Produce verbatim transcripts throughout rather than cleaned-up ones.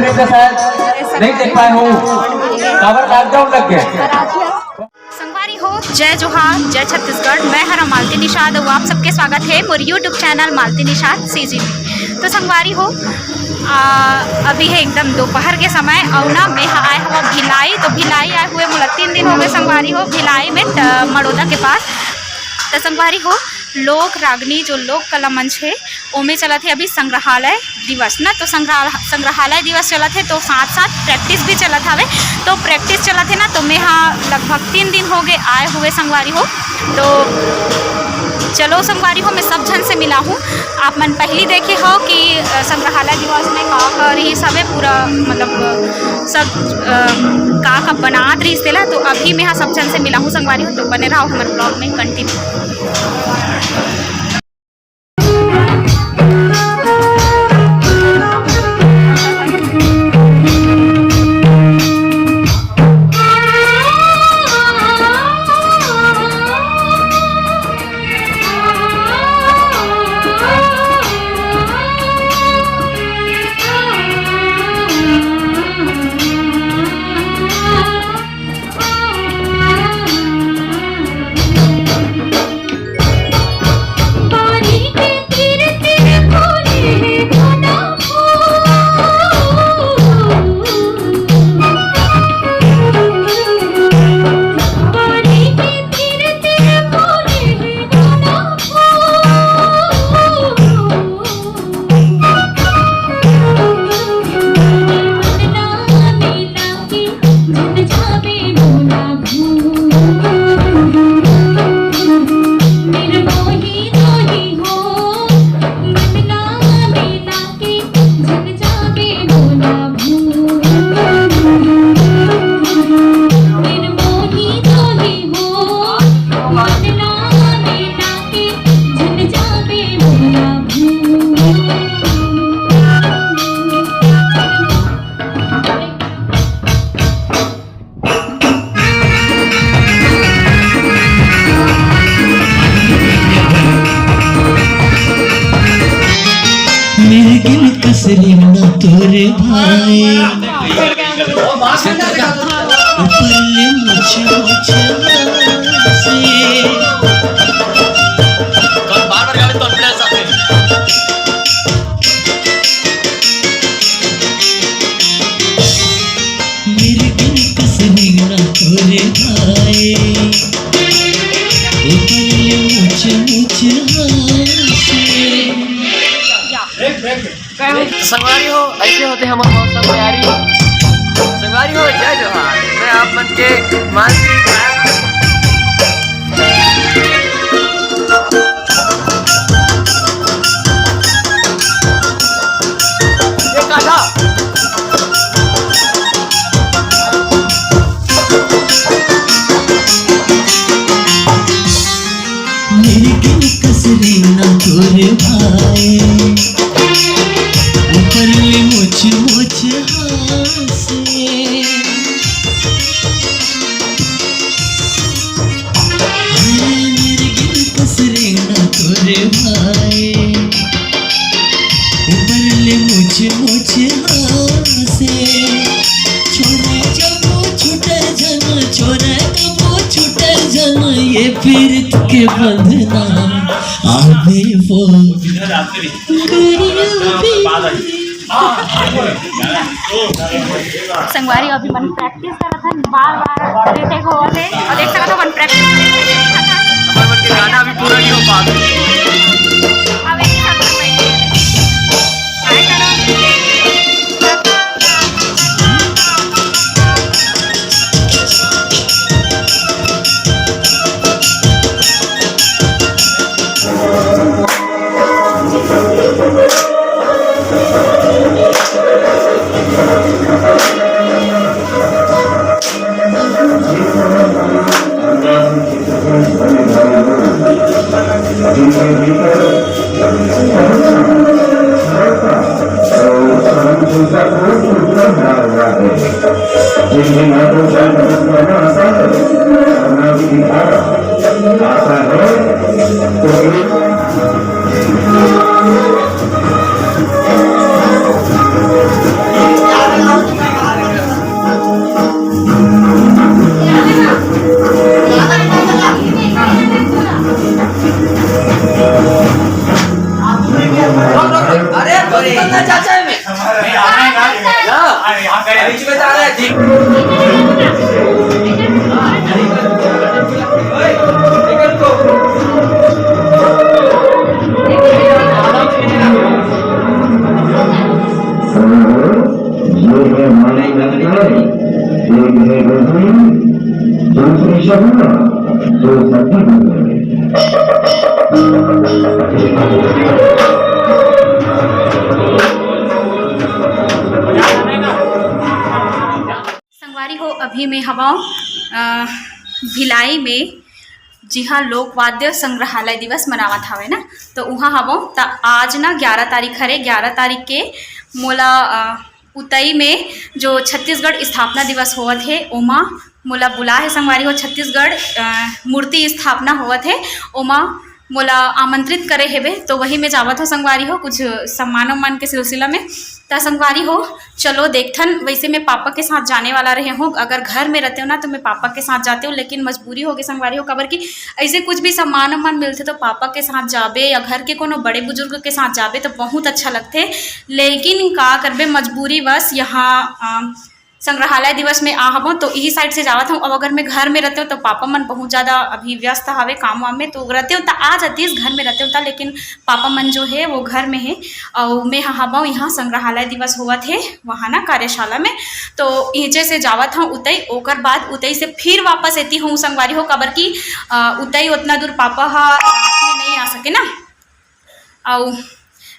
शायद नहीं देख पाए हो, काबर लॉकडाउन लग गए। संगवारी हो, जय जोहार, जय छत्तीसगढ़। मैं हरा मालती निषाद अउ आप सबके स्वागत हे मोर YouTube channel Malti Nishad CG में। तो संगवारी हो, आ, अभी हे एकदम दोपहर के समय अउ ना मैं ह-, आए हवा भिलाई। तो भिलाई आए हुए मोला तीन दिन हो गए संगवारी हो, भिलाई में त-, मड़ोदा के पास। तो संगवारी हो, लोक रागनी जो लोक कला मंच हे, ओमे चलत हे अभी संग्रहालय दिवस ना, तो संग्रहा-, संग्रहालय दिवस चलत हे, तो साथ साथ प्रैक्टिस भी चलत हवे। तो प्रैक्टिस चलत हे ना, तो मैं हा लगभग तीन दिन हो गए आए हुए संगवारी हो। तो चलो संगवारी हो, मैं सब झन से मिला हूँ। आप मन पहली देखे हो कि, अ, संग्रहालय दिवस में का का रही सबे पूरा, मतलब, अ, सब, अ, का का बनात रही तेला, तो अभी मैं हा सब झन से मिला हूँ संगवारी हो। तो बने रहो हमारे ब्लॉग में कंटिन्यू। मिर्गिन कसरी ना तोरे भाई, ऊपर ले मुछ मुछ से। बार बार गावे तो कॉन्फिडेंस आते हैं। मिर्गिन कसरी ना तोरे भाई, ऊपर ले मुछ मुछ हासे। संगवारी हो, ऐसे होते हमारे मौसम तैयारी। संगवारी हो, जय जोहार। मैं आप मन के मानसी। ये काटा। मेरे किन कसरे ना तोरे भाई, ऊपर ले मोछ मोछ हासे। हाय मेरे किन कसरे ना तोरे भाई, ऊपर ले मोछ मोछ हासे। छोरा कबो छूटे जन, छोरा कबो छूटे जन, ये पीरित के बंधना आवे वो। संगवारी अभी मन प्रैक्टिस करत हन, बार बार रीटेक होवत हे। अउ देख सकत हो, मन प्रैक्टिस करत हन। हमर मन के गाना अभी पूरा नहीं हो पावत। अब एक साथ बैठ के काय करब? बीच में जा रहा है, ठीक। ये है माने लगता है, एक है गजनी, दूसरी शबनम, दो सखी बन गए। संगवारी हो, अभी मैं हवं, अ, भिलाई में, जिहाँ लोकवाद्य संग्रहालय दिवस मनावत हवे ना, तो उहाँ हवं। त आज ना ग्यारह तारीख हरे, ग्यारह तारीख के मोला, अ, उतई में जो छत्तीसगढ़ स्थापना दिवस होवत हे, ओमा मोला बुलाए हे संगवारी हो। छत्तीसगढ़, अ, मूर्ति स्थापना होवत हे, ओमा मोला आमंत्रित करे हेबे, तो वही में जावत हो संगवारी हो, कुछ सम्मान उम्मान के सिलसिला में। त संगवारी हो, चलो देखथन। वैसे मैं पापा के साथ जाने वाला रहे हूँ, अगर घर में रहते हो ना तो मैं पापा के साथ जाते हूँ, लेकिन मजबूरी हो गई संगवारी हो, काबर कि ऐसे कुछ भी सम्मान उम्मान मिलथे तो पापा के साथ जाबे या घर के कोनो बड़े बुजुर्ग के साथ जाबे तो बहुत अच्छा लगथे। लेकिन का करबे, मजबूरी बस यहाँ, अ, संग्रहालय दिवस में आ हवं, तो इही साइड से जावत हूँ। अब अगर मैं घर में रहते हूँ, तो पापा मन बहुत ज़्यादा अभी व्यस्त हवे काम वाम में, तो रहते हो त आ जातीस, घर में रहते हो त, लेकिन पापा मन जो है वो घर में है। और मैं ह-, हवं यहाँ संग्रहालय दिवस होवत है वहाँ ना कार्यशाला में, तो इजे से जावत हूँ उतई। ओकर बाद उतई से फिर वापस एती हूँ संगवारी हो, काबर कि, अ, उतई उतना दूर पापा ह रात में नहीं आ सके ना। अउ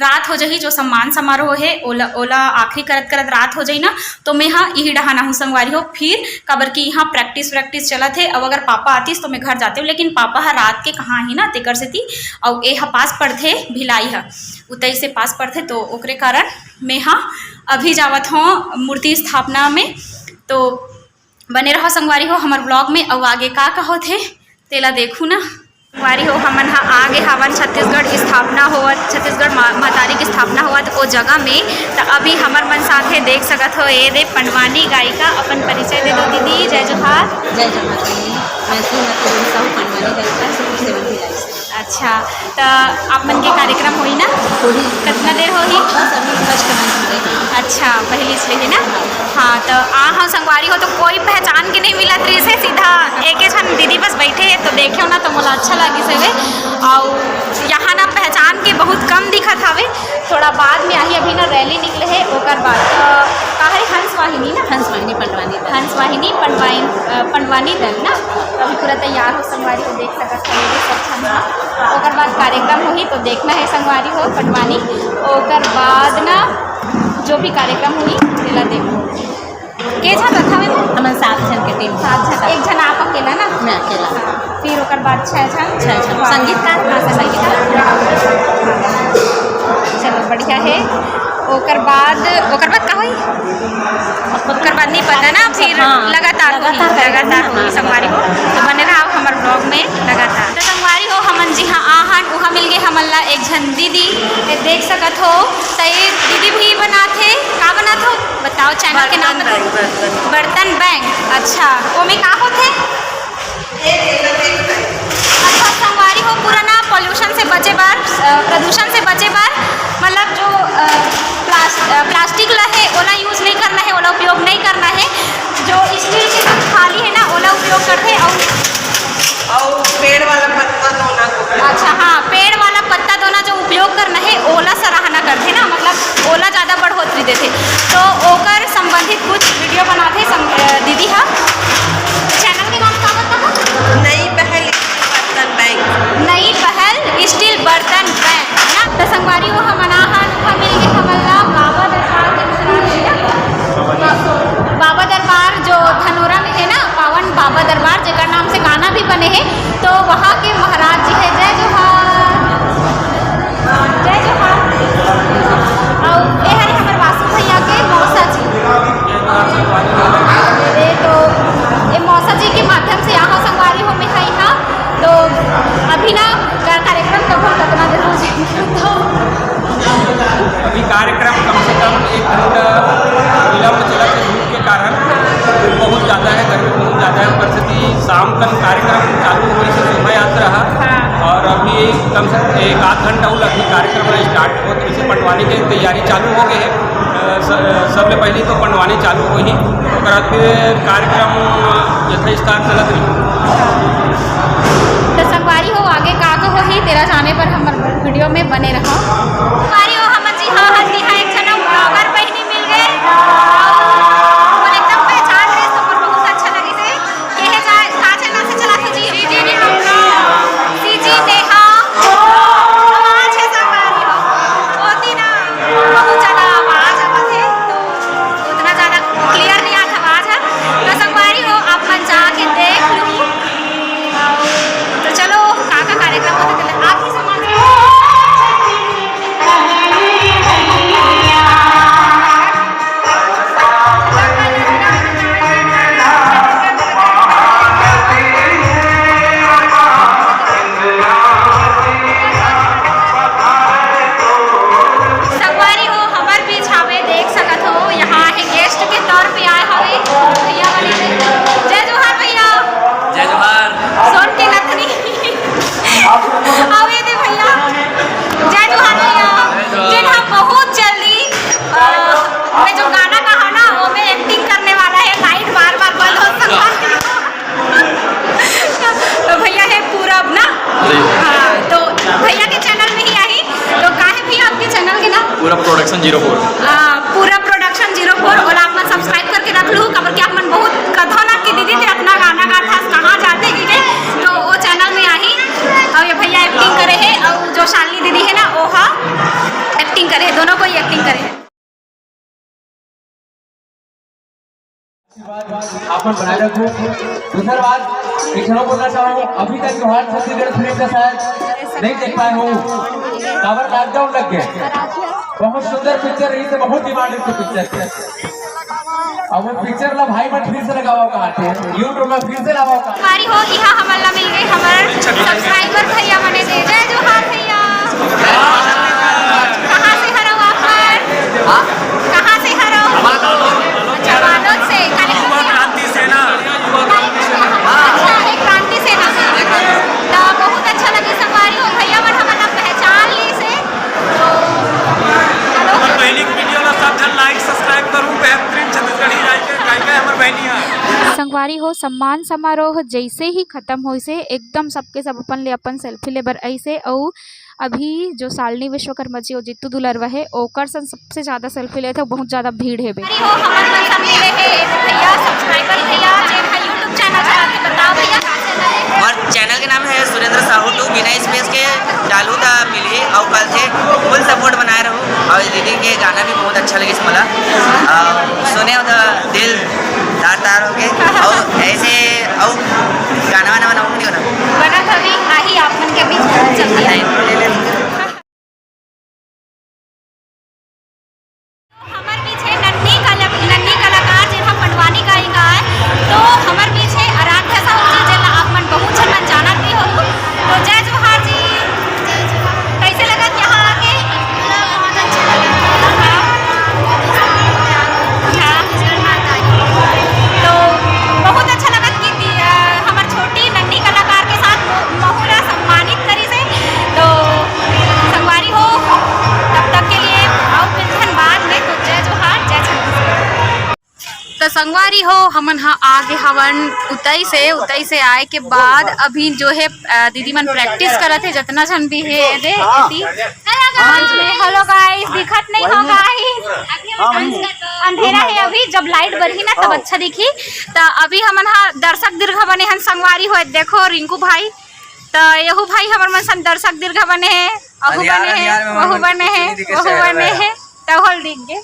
रात हो जही, जो सम्मान समारोह हे, ओला, ओला आखिरी करत करत रात हो जही ना, तो मैं हा इही डहान आहूँ संगवारी हो फिर, काबर कि यहाँ practice practice चलत हे। अब अगर पापा आतीस तो मैं घर जाते हूँ, लेकिन पापा हा रात के कहाँ ही ना, तेकर सेती। अउ ए हा पास पड़थे, भिलाई हा उतई से पास पड़थे, तो ओकरे कारण मैं हा अभी जावत हूँ मूर्ति स्थापना में। तो बने रहो संगवारी हो हमर vlog में, अउ आगे का का होथे तेला देखू ना। संगवारी हो, हमन ह आगे हावन छत्तीसगढ़ स्थापना होवत, छत्तीसगढ़ मा-, महतारी के स्थापना होवत ओ जगह में। त अभी हमर मन साथे देख सकत हो, ए दे पंडवानी गायिका, अपन परिचय दे दो दीदी। जय जोहार। जय जोहार दीदी, मैं श्रीमती रूम साहू, पंडवानी गायिका, सुखी सेवन भिलाई से। अच्छा, त आप मन के कार्यक्रम होही ना? होही। कतना देर होही? बस अभी first month में। अच्छा, पहली से ही ना? हाँ, त आ हम संगवारी हो तो कोई पहचान के नहीं मिलत रहिस हे, सीधा एके झन दीदी बस बैठे हे, तो देखे हो ना तो मोला अच्छा लागिस हे। अउ यहाँ ना पहचान के बहुत कम दिखत हवे, थोड़ा बाद में आही। अभी ना रैली निकले हे, ओकर बाद, अ, का हरे, हंस वाहिनी ना? हंस वाहिनी पंडवानी दल। हंस वाहिनी पंडवाइन-, अ, पंडवानी दल ना? तो अभी पूरा तैयार हो संगवारी हो, देख सकत हो ये सब झन ह। ओकर बाद कार्यक्रम होही तो देखना है संगवारी हो पंडवानी। ओकर बाद ना जो भी कार्यक्रम होही तेला देखो। के झन रथावे? हमन सात झन के team। सात झन, एक झन आप अकेला ना? मैं अकेला। फिर ओकर बाद छह झन? छह झन। संगीतकार? हाँ, संगीतकार। चलो, बढ़िया है। ओकर बाद, ओकर बाद का होई? ओकर बाद नहीं पता ना, फिर हाँ, लगातार होई, लगातार होई। लगातार होई, हाँ। संगवारी हो। तो बने रहा हमर vlog में लगातार। तो संगवारी हो, हमन जी हाँ आहन, उहाँ मिल गए हमन ला एक झन दीदी। ये देख सकत हो, त ये दीदी भी बनात हे। का बनात हो? बताओ, channel के नाम बर्तन बताओ। Bank, बर्तन। बर्तन bank, अच्छा, ओमे का होथे? अच्छा, संगवारी हो, पूरा ना pollution से बचे बर, अ, प्रदूषण से बचे बर, मतलब जो, अ, प्लास-, अ, plastic ला है, ओला use नहीं करना है, ओला उपयोग नहीं करना है। जो steel के जो थाली है ना, ओला उपयोग करथे। अउ अउ पेड़ वाला पत्ता दोना को। अच्छा, हाँ, पेड़ वाला पत्ता दोना जो उपयोग करना है, ओला सराहना करथे ना, मतलब ओला ज़्यादा बढ़ोतरी देथे। तो ओकर संबंधित कुछ video बनाथे सं-, अ, दीदी हा। Channel के नाम का बताहा? नई पहल steel बर्तन bank। नई पहल steel बर्तन bank, है ना? तो संगवारी हो, हमन आहन, उहाँ मिल के हमन ला बाबा दरबार के महाराज जी ना, बाबा दरबार जो धनोरा में है ना, पावन बाबा दरबार, जेकर नाम से गाना भी बने हे, तो वहाँ के महाराज जी है। जय जोहार, जय जोहार। अउ ए हरे हमर वासु भैया के मौसा जी। ए तो ए मौसा जी के माध्यम से यहाँ संगवारी हो में है यहाँ। तो अभी ना का-, कार्यक्रम कब हो, कतना देर हो जाए? तो अभी कार्यक्रम कम से कम एक घंटा विलंब चला के धूप के कारण बहुत ज़्यादा है, गर्मी बहुत ज़्यादा है। ऊपर से कि शाम कन कार्यक्रम चालू होने से शोभा यात्रा है। हाँ। और अभी कम से कम एक आध घंटा हुआ अभी कार्यक्रम start हो, तो इसे पंडवानी के तैयारी चालू हो गई है। अ, स-, सब पहली तो पंडवानी चालू होही, ओकर बाद फिर कार्यक्रम यथास्थान चलत रही। तो संगवारी हो, आगे का का होही, तेला जाने बर हमर वीडियो में बने रहो। संगवारी हो, हमन जी हाँ हल्दी हाँ एक झन blogger बहिनी मिल गए, मोर एकदम पहचान रहे, तो मोर बहुत अच्छा लगिस हे। केहे जाए, का channel से चलाथे जी? सीजी नेहा। आवाज हे संगवारी हो। ओती ना बहुत ज्यादा आवाज आवत हे, तो उतना ज्यादा clear नहीं आत आवाज ह। तो संगवारी हो, आप मन जाके देख लू। तो चलो, का का कार्यक्रम होथे, आप ही समझ लो। संगवारी हो, हमर बीच हवे, देख सकत हो, यहाँ हे guest के तौर पे आए हवे भैया बने। जय जोहार भैया। जय जोहार। सोन के नथनी। आवे दे भैया। जय जोहार भैया। जय जोहार। जेन ह बहुत जल्दी, अ, मैं जो गाना कहा ना, वो में acting करने वाला है, light बार बार बंद हो सकता है। तो भैया है पूरब ना? जी। हाँ, तो भैया के channel में ही आही। तो का हे भैया आपके channel के नाम? पूरब Production zero four। हाँ, पूरब Production zero four, ओला आप मन subscribe करके रख लू, काबर कि आप मन बहुत कथो ना कि दीदी ते अतना गाना गाथस, कहाँ जाथे कि के, तो वो channel में आही। और ये भैया acting करे हे, और जो शालिनी दीदी है ना, वो हा acting करे हे, दोनों कोई acting करे हे। आशीर्वाद आप मन बनाए रखो। दूसर बात, एक झन बोलना चाहूँ, अभी तक जोहार छत्तीसगढ़ फिल्म का शायद नहीं देख पाए हो, काबर lockdown लग गए। बहुत सुंदर picture रही, तो बहुत demand रही picture के। अब वो picture ला भाई मन फिर से लगावा कहा थे, YouTube में फिर से लगावा कहा। संगवारी हो, इहाँ हमन ला मिल गए हमर subscriber भैया मने दे। जय जोहार भैया। कहाँ से हरव आप मन? हाँ? कहाँ से हरव? बालोद। अच्छा, बालोद से। कार्यक्रम से? युवा क्रांति सेना। अच्छा, एक क्रांति सेना से। तो बहुत अच्छा लगे संगवारी हो, भैया मन हमन ला पहचान ली से। तो, hello। हमर बहिनी के video ला सब झन like, subscribe करू। बेहतरीन छत्तीसगढ़ी गायिका, गायिका है हमर बहिनी है। संगवारी हो, सम्मान समारोह जैसे ही खत्म होइसे, एकदम सबके सब अपन ले अपन selfie ले बर आइसे। अउ अभी जो शालिनी विश्वकर्मा जी और जीतू दुलरवा है, ओकर संग सबसे ज्यादा selfie लेथे, बहुत ज्यादा भीड़ हेबे। अरे हो, हमर मन सब मिले हे, भैया, subscriber भैया, जेन हा YouTube channel चलाथे, बताओ भैया, का channel है? हमार channel के नाम है सुरेंद्र साहू टू, बिना space के डालू ता मिलही, अउ कल थे full support बनाए रहू, अउ दीदी के गाना भी बहुत अच्छा लगिस मोला, अउ सुने हो तो दिल तार तार हो गए, अउ ऐसे, अउ गाना वाना बनाऊंगी नहीं होना। बना कभी आही आप मन के बीच बहुत जल्दी। नहीं। हमर बीच है नन्ही कला-, नन्ही कलाकार, जेन ह पंडवानी गायिका है। तो हमर बीच है आराध्या साहू जी, जेन ला आप मन बहुत झन मन जानत भी हो। तो जय जोहार जी। कैसे लगत यहाँ आके? हाँ। तो बहुत अच्छा लगत कि दि-, अ, हमर छोटी नन्ही कलाकार के साथ मो-, महू ला सम्मानित करिस हे। तो संगवारी हो, तब तक के लिए अउ मिलथन बाद में। तो जय जोहार, जय छत्तीसगढ़। तो संगवारी हो, हमन ह आगे हवन उतई से, उतई से आए के बाद अभी जो है, अ, दीदी मन practice करत हे, जतना झन भी हे, दे, एती मंच में। Hello guys, दिखत नहीं हो guys, अंधेरा है अभी, जब light बरही ना तब अच्छा दिखी। तो अभी हमन ह दर्शक दीर्घा बने हन संगवारी हो, देखो रिंकू भाई, तो यहू भाई हमर मन सन दर्शक दीर्घा बने हे, अहू बने हे, वहू बने हे, वहू बने हे, तो होल दिख गे।